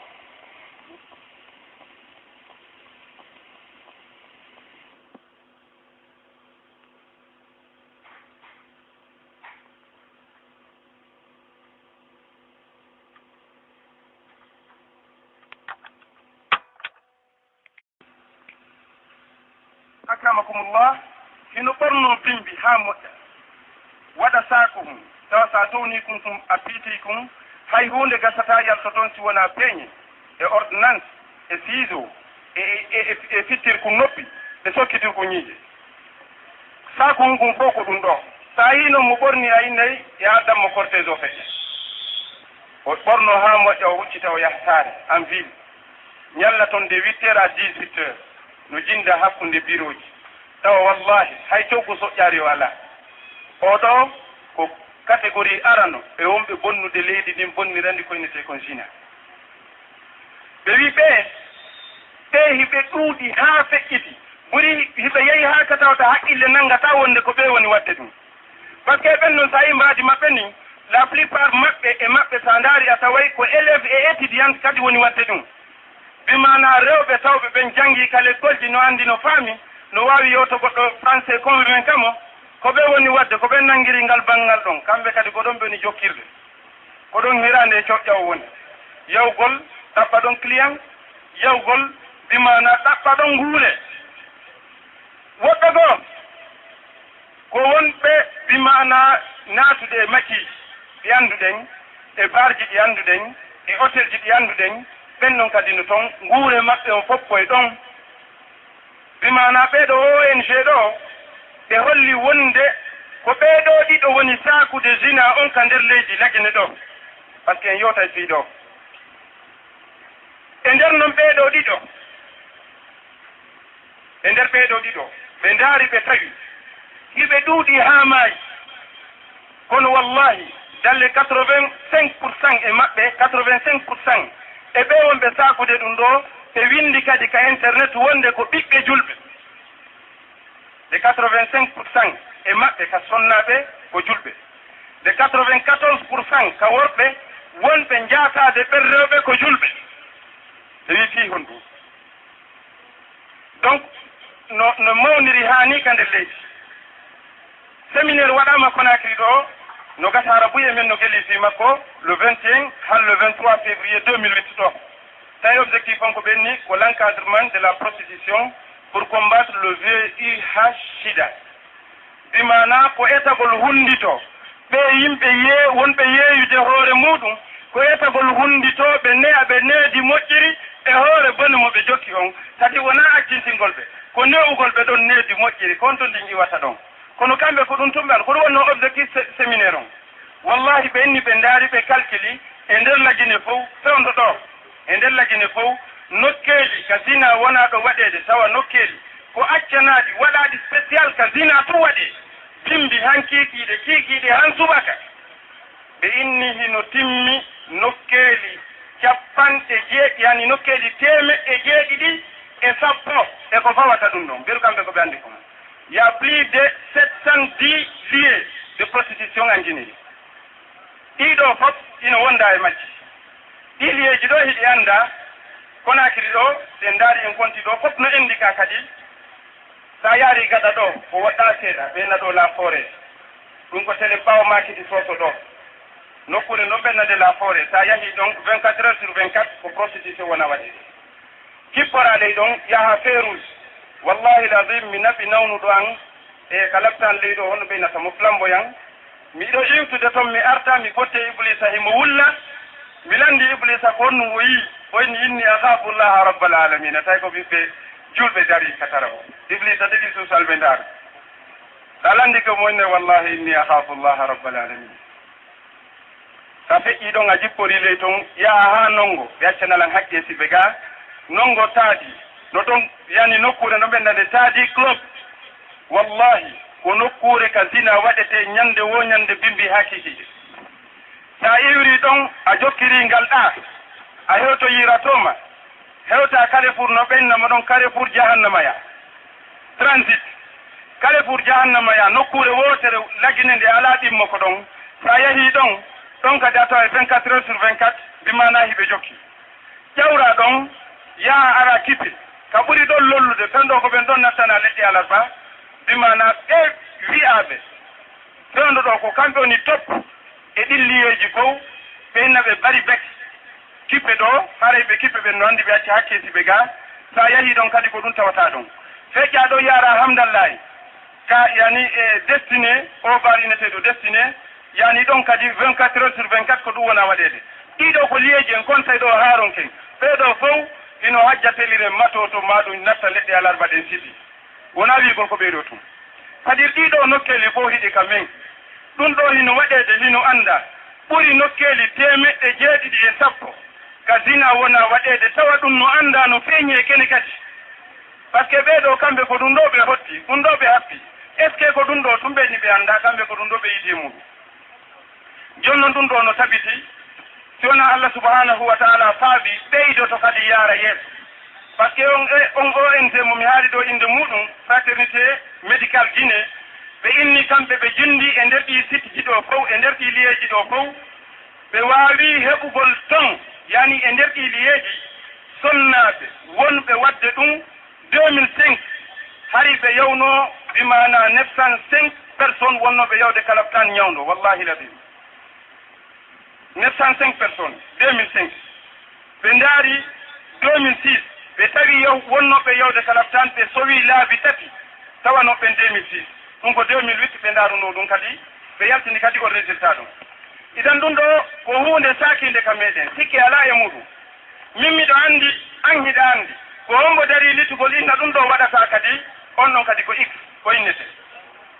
Akramakumullah, hino ɓornoo bimbi haa moƴƴa, waɗa saaku mum, tawa so a townii kun kun, a piitii kun, hay huunde gasataa yalto ton si wonaa peeñe, e ordonnance, e siiso, e, e, e, e fittirku noppi, e sokkitirku ñiiƴe. Saaku ngun fow ko ɗum ɗoo. So a yii non mo ɓorni, a innay, "Yo a addan mo cortège o feƴƴa." O ɓornoo haa moƴƴa, o huccita, o yaha saare, en ville. Ñalla ton de huit heures à dix-huit heures, no jinda hakkunde birooji. Tawa wallahi, hay coggu soƴƴaari o alaa. Oo ɗoo ko catégorie arano e wonɓe bonnude leydi ndin, bonnirandi ko innetee kon zina. Ɓe wi ɓee, ɓee hiɓe ɗuuɗi haa feƴƴiti. Ɓuri hiɓe yehi haa ka tawata haqqille nanngataa wonde ko ɓee woni waɗde ɗum. Parce que ɓen non, so a yii mbaadi maɓɓe nii, la plupart maɓɓe e maɓɓe, so a ndaari, a taway ko élève et étudiante kadi woni waɗde ɗum. Bi maanaa rewɓe tawɓe ɓen janngii ka lekkolji, no anndi, no faami, no waawi yewto goɗɗo français convaincu mo, ko ɓe woni waɗde, ko ɓe nanngiri ngal banngal ɗon, kamɓe kadi ko ɗon ɓe woni jokkirde. Ko ɗon hiraande e coƴƴa o woni. Yawgol, ɗaɓɓa ɗon client, yawgol, bi maanaa ɗaɓɓa ɗon nguure. Woɓɓe goo, ko wonɓe, bi maanaa naatude e makiiji ɗi annduɗen, e baarji ɗi annduɗen, e hotelji ɗi annduɗen, ɓen non kadi no ton, nguure maɓɓe on fof ko e ɗon. Bi maanaa ɓee ɗoo O N G ɗoo, ɓe holli wonde ko ɓee ɗoo ɗiɗo woni saakude zina on ka nder leydi Lagine ɗoo. Parce que en yewtay fii ɗoo. E nder non ɓee ɗoo ɗiɗo, e nder ɓee ɗoo ɗiɗo, ɓe ndaari, ɓe tawi hiɓe ɗuuɗi haa maayi. Kono wallahi, dans les quatre-vingt-cinq pour cent e maɓɓe, quatre-vingt-cinq pour cent e ɓee wonɓe saakude ɗum ɗoo, ɓe winndi kadi ka internet wonde ko ɓiɓɓe julɓe. Les quatre-vingt-cinq pour cent e maɓɓe ka sonnaaɓe ko julɓe. Les quatre-vingt-quatorze pour cent ka worɓe wonɓe njaataade ɓen rewɓe ko julɓe. Ɓe wi fii honɗum? Donc, no, no mawniri haa nii ka nder leydi. Séminaire waɗaama Conakry ɗoo, no gasa Arabuye men no geli fii makko, le vingt et un haa le vingt-trois février deux mille huit ɗoo. Tawi objectif on ko ɓenni ko l'encadrement de la prostitution pour combattre le V I H sida. Bi maanaa ko etagol hunndito ɓee yimɓe yee-, wonɓe yeeyude hoore muuɗum, ko etagol hunnditooɓe ne'a ɓe needi moƴƴiri e hoore bone mo ɓe jokki on. Kadi wonaa accintingol ɓe, ko ne'ugol ɓe ɗon needi moƴƴiri, ko on to ndin iwata ɗon. Kono kamɓe ko ɗum tumɓe, ko ɗum wonnoo objectif sé-, séminaire on. Wallahi, ɓe inni, ɓe ndaari, ɓe kalkili e nder Lagine fow, fewndo ɗoo, e nder Lagine fow, nokkeeli ka zina wonaa ɗo waɗeede, tawa nokkeeli ko accanaaɗi, waɗaaɗi spécial ka zina tun waɗee. Bimbi han kiikiiɗe, kiikiiɗe han subaka. Ɓe inni hino timmi nokkeeli capanɗe jeeɗi, yani nokkeeli teemeɗɗe jeeɗiɗi E sappo e ko fawata ɗum ɗon, mberu kamɓe ko ɓe anndi kon. Il y a plus de sept cent dix lieux de prostitution en Guinée. Ɗii ɗoo fof ina wonda e majji. Ɗii lieueji ɗoo hiɗi annda, Conakry ɗoo, si en ndaari en konti ɗoo, fof no enndi ka kadi. Sa yaari gaɗa ɗoo, ko woɗɗaa seeɗa, ɓe naɗoo la forêt. Ɗum ko télé ɓaawo maakiti Soso ɗoo. Nokkuure non ɓe nade la forêt. Sa yahi ɗon vingt-quatre heures sur vingt-quatre, ko prostitution wona waɗeede. Kippora ley ɗon, yaha Férouz. Wallahi lazim, mi naɓi nawnuɗo an e ka laptan ley ɗo, hono ɓeynata mo flamboyant. Miɗo iwtude ton, mi arta, mi fotte Iblisa, himo wulla. Mi landi Iblisa ko honno o yii. O inni, "Inni akhafu Allaha rabbal alamina." Tawi ko ɓiɓɓe julɓe dari ka tara o. Iblisa tigi suusal ɓe ndaari. Sa landi ko mo inni, "Wallahi inni akhafu Allaha rabbal alamina." Sa feƴƴii ɗon, a jippori ley ton, yaha haa Nongo, ɓe accana lan haqqe si ɓe gaa. Nongo taadi, no ton yani nokkuure no ɓe nande taadi club. Wallahi, ko nokkuure ka zina waɗetee ñande woo ñande bimbi haa kiikiiɗe. Sa iwri ɗon, a jokkiri ngal ɗaa, a hewtoyiratooma. Hewta Carrefour no ɓeynna mo ɗon, Carrefour jahannama ya. Transit. Carrefour jahannama ya, nokkuure wootere lagine nde alaa ɗimmo ko ɗon. Sa yahii ɗon, ɗon kadi a taway vingt-quatre heures sur vingt-quatre, bi maanaa hiɓe jokki. Ƴawra ɗon, yaha ara kipe. Ka ɓuri ɗon lollude, fewndo ko ɓen ɗon nattana leɗɗe alarba, bi maanaa ɓe wi'aaɓe. Fewndo ɗo ko kamɓe woni top e ɗin liyeeji fow, ɓe inna ɓe bari bek. Kippe ɗo, haray ɓe kippe ɓen no anndi ɓe acca hakke si ɓe gaa. Sa yahii ɗon kadi ko ɗum tawata ɗon. Feƴƴa ɗo yaara Hamdallahi, ka yani e Destiné, o bar inneteeɗo Destiné, yani ɗon kadi vingt-quatre heures sur vingt-quatre ko ɗum wona waɗeede. Ɗiɗo ko liyeeji en kontay ɗo haaronken. Ɓee ɗo fow hino hajja telire mato to maɗum natta leɗɗe alarba ɗen siti. Wonaa wi'ugol ko ɓeydo tun. Kadi ɗii ɗoo nokkeeli fow hiɗi ka men. Ɗum ɗoo hino waɗeede, hino anndaa. Ɓuri nokkeeli teemeɗɗe jeeɗiɗi e sappo ka zina wona waɗeede, tawa ɗum no anndaa, no feeñi e kene kadi. Parce que ɓee ɗoo kamɓe ko ɗum ɗoo ɓe hotti, ɗum ɗoo ɓe happi. Est-ce que ko ɗum ɗoo tun ɓe ni ɓe anndaa, kamɓe ko ɗum ɗoo ɓe yiɗi e muɗum? Jooni non ɗum ɗoo no tabiti, si wonaa Allah subhanahu wa ta'ala faabi, ɓeydoto kadi yaara yeeso. Parce que on, e, on O N G mo mi haali ɗoo innde muɗum, Fraternité Médicale Guinée, ɓe inni kamɓe ɓe junndi e nder ɗii site ji ɗoo fow, e nder ɗii liyeeji ɗoo fow, ɓe waawi heɓugol ton, yani e nder ɗii liyeeji, sonnaaɓe wonɓe waɗde ɗum, deux mille cinq, hari ɓe yawnoo, bi maanaa neuf cent cinq personnes wonnooɓe yawde kalaftaan ñawndo, wallahi ladim. Neuf cent cinq personnes, deux mille cinq. Ɓe ndaari deux mille six, ɓe tawi yaw-, wonnooɓe yawde kalaftaan, ɓe sowi laabi tati, tawanoo ɓen deux mille six. Ɗum ko deux mille huit ɓe ndaarunoo ɗum kadi, ɓe yaltini kadi on résultat ɗum. Idan ɗum ɗoo ko huunde saakiinde ka meɗen, sikke alaa e muɗum. Min miɗo anndi, an hiɗa anndi. Ko hombo darii litugol inna ɗum ɗoo waɗataa kadi, on ɗon kadi ko X, ko innete.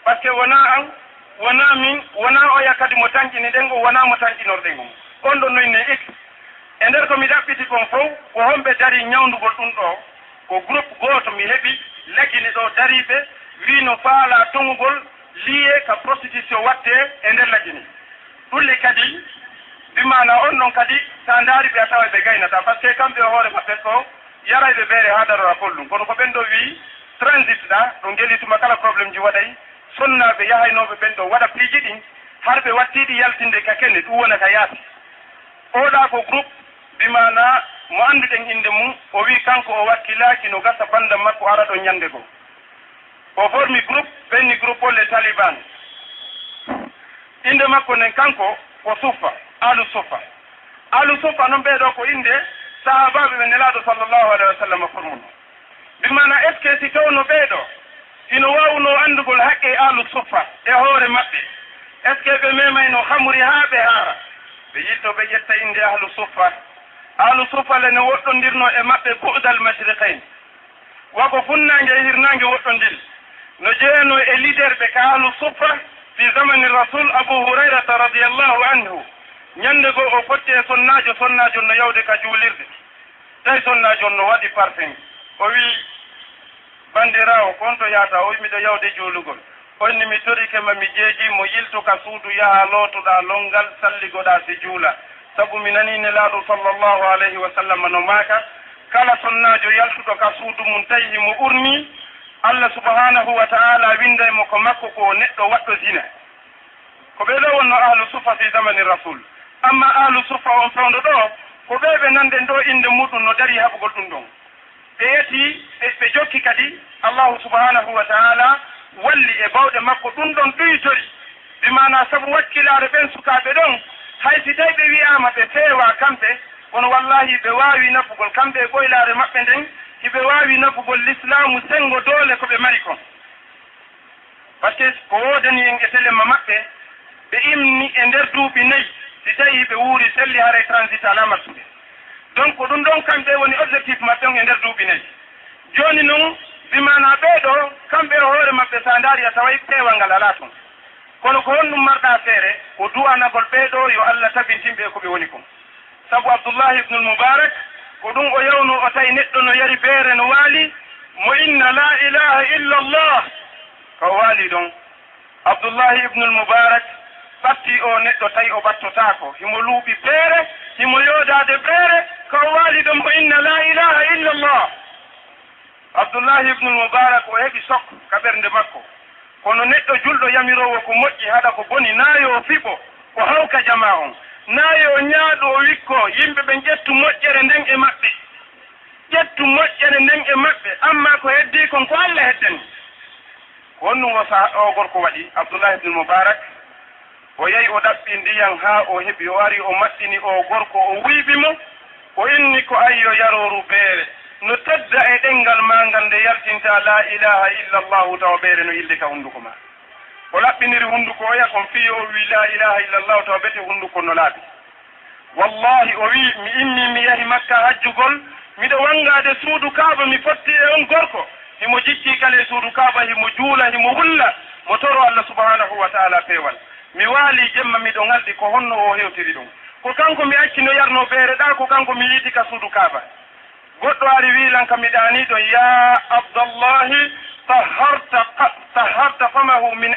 Parce que wonaa an, wonaa min, wonaa oya kadi mo tanƴini ɗen on, wonaa mo tanƴinorɗen on. On ɗon no innee X. E nder ko mi ɗaɓɓiti kon fow, ko homɓe darii ñawndugol ɗum ɗoo? Ko groupe gooto mi heɓi, Lagine ɗoo dariiɓe, wii no faalaa toŋugol liye ka prostitution waɗtee e nder Lagine. Ɗum le kadi, bi maanaa on ɗon kadi, sa ndaari ɓe a taway ɓe gaynataa, parce que kamɓe e hoore maɓɓe ko yarayɓe beere haa darora follum. Kono ko ɓen ɗoo wii transit ɗa, ɗo ngeli tuma kala problème ji waɗay, sonnaaɓe yahaynooɓe ɓen ɗoo waɗa piiji ɗin, har ɓe wattii ɗi yaltinde ka kene, ɗum wona ka yaasi. Oɗa ko groupe, bi maanaa mo annduɗen innde mum, o wii kanko o wakkilaaki no gasa bannda makko ara ɗon ñannde goo. O formi groupe, ɓe inni groupe o les Talibans. Innde makko nden kanko ko Suffa, Alu Suffa. Alu Suffa non ɓee ɗoo ko innde sahaabaaɓe ɓe Nelaaɗo sallallahu alayhi wa sallam formuno. Bi maanaa, est-ce que si tawno ɓee ɗoo hino waawunoo anndugol haqqe Alu Suffa e hoore maɓɓe, est-ce que ɓe memayno hamuri haa ɓe haara? Ɓe yilto ɓe ƴetta innde Ahlu Suffa. Ahlu Suffa le no woɗɗondirnoo e maɓɓe bu'dal mashriqayn. Wa ko funnaange e hirnaange woɗɗondiri. No jeyanoo e leader ɓe ka Ahlu Suffa fi zamani Rasul Abu Hurayrata radiyallahu anhu. Ñannde goo o fotti e sonnaajo, sonnaajo no yawde ka juulirde. Tawi sonnaajo on no waɗi parfum. O wii, "Banndiraawo, ko honto yahata?" O wii, "Miɗo yawde juulugol." O inni, "Mi torike ma, mi jeejii mo, yiltu ka suudu, yaha lootoɗaa lonngal, salligoɗaa si juula. Sabu mi nanii Nelaaɗo sallallahu alayhi wa sallam no maaka, Kala sonnaajo yaltuɗo ka suudu mum tawi himo urnii, Allah subhanahu wa ta'ala winday mo ko makko ko neɗɗo waɗɗo zina. Ko ɓee ɗoo wonnoo ahlu suffa fi zamani rasul. Amma ahlu suffa on fewndo ɗoo, ko ɓee ɓe nanɗen ɗoo innde muɗum no darii haɓugol ɗum ɗon. Ɓe yeti, ɓe, ɓe jokki kadi, Allahu subhanahu wa ta'ala walli e bawɗe makko ɗum ɗon ɗuytori. Bi maanaa sabu wakkilaare ɓen sukaaɓe ɗon, hay si tawi ɓe wi'aama ɓe feewaa kamɓe, kono wallaahi ɓe waawi nafugol kamɓe e ɓoylaare maɓɓe nden, hiɓe waawi nafugol lislaamu senngo doole ko ɓe mari kon. Parce que ko woodani en e telema maɓɓe, ɓe immi e nder duuɓi nayi, si tawi ɓe wuuri selli haray transit alaa marsude. Donc ko ɗum ɗon kamɓe woni objectif maɓɓe on e nder duuɓi nayi. Jooni non, bi maanaa ɓee ɗoo, kamɓe e hoore maɓɓe, so a ndaari a taway peewal ngal alaa ton. Kono ko honɗum marɗaa feere? Ko du'anagol ɓee ɗoo yo Allah tabintin ɓe ko ɓe woni kon. Sabu Abdullahi ibnul Mubarak, ko ɗum o yawnoo, o tawi neɗɗo no yari beere no waali, mo inna laa ilaaha illa Allah. Ka o waali ɗon, Abdullahi ibnul Mubarak ɓatti o neɗɗo tawi o ɓattotaako. Himo luuɓi beere, himo yoodaade beere, ka o waali ɗon mo inna laa ilaaha illa Allah. Abdullahi ibnul Mubarak o heɓi sok ka ɓernde makko. Kono neɗɗo julɗo yamiroowo ko moƴƴi haɗa ko boni, naa yo fiɓo, o hawka jamaa on. Naa yo ñaaɗu o wikko yimɓe ɓen ƴettu moƴƴere nden e maɓɓe. Ƴettu moƴƴere nden e maɓɓe, amma ko heddii kon ko Allah heddani. Ko honɗum o sa-, o gorko waɗi? Abdullah ibn Mubarak, o yahi o ɗaɓɓi ndiyan haa o heɓi, o ari o maɗɗini o gorko, o wuyɓi mo, o inni ko ayyo yarooru beere. No tedda e ɗenngal maa ngal nde yaltinta laa ilaaha illa Allahu tawa beere no ilde ka hunnduko maa. O laɓɓiniri hunnduko oya kon fii yo o wii laa ilaaha illa Allahu tawa bete hunnduko no laaɓi. Wallahi, o wi'i, mi immii mi yahi Makka hajjugol, miɗo wanngaade suudu Kaaba, mi fotti e on gorko. Himo jiccii kala e suudu Kaaba, himo juula, himo wulla, mo toro Allah subhanahu wa ta'ala peewal. Mi waalii jemma, miɗo ŋalɗi, ko honno o hewtiri ɗum? Ko kanko mi acci no yarnoo beere ɗaa, ko kanko mi yiiti ka suudu Kaaba. Goɗɗo ari wi'i lan ka mi ɗaanii ɗon, yaa Abdallahi, tahharta qa-, tahharta famahu min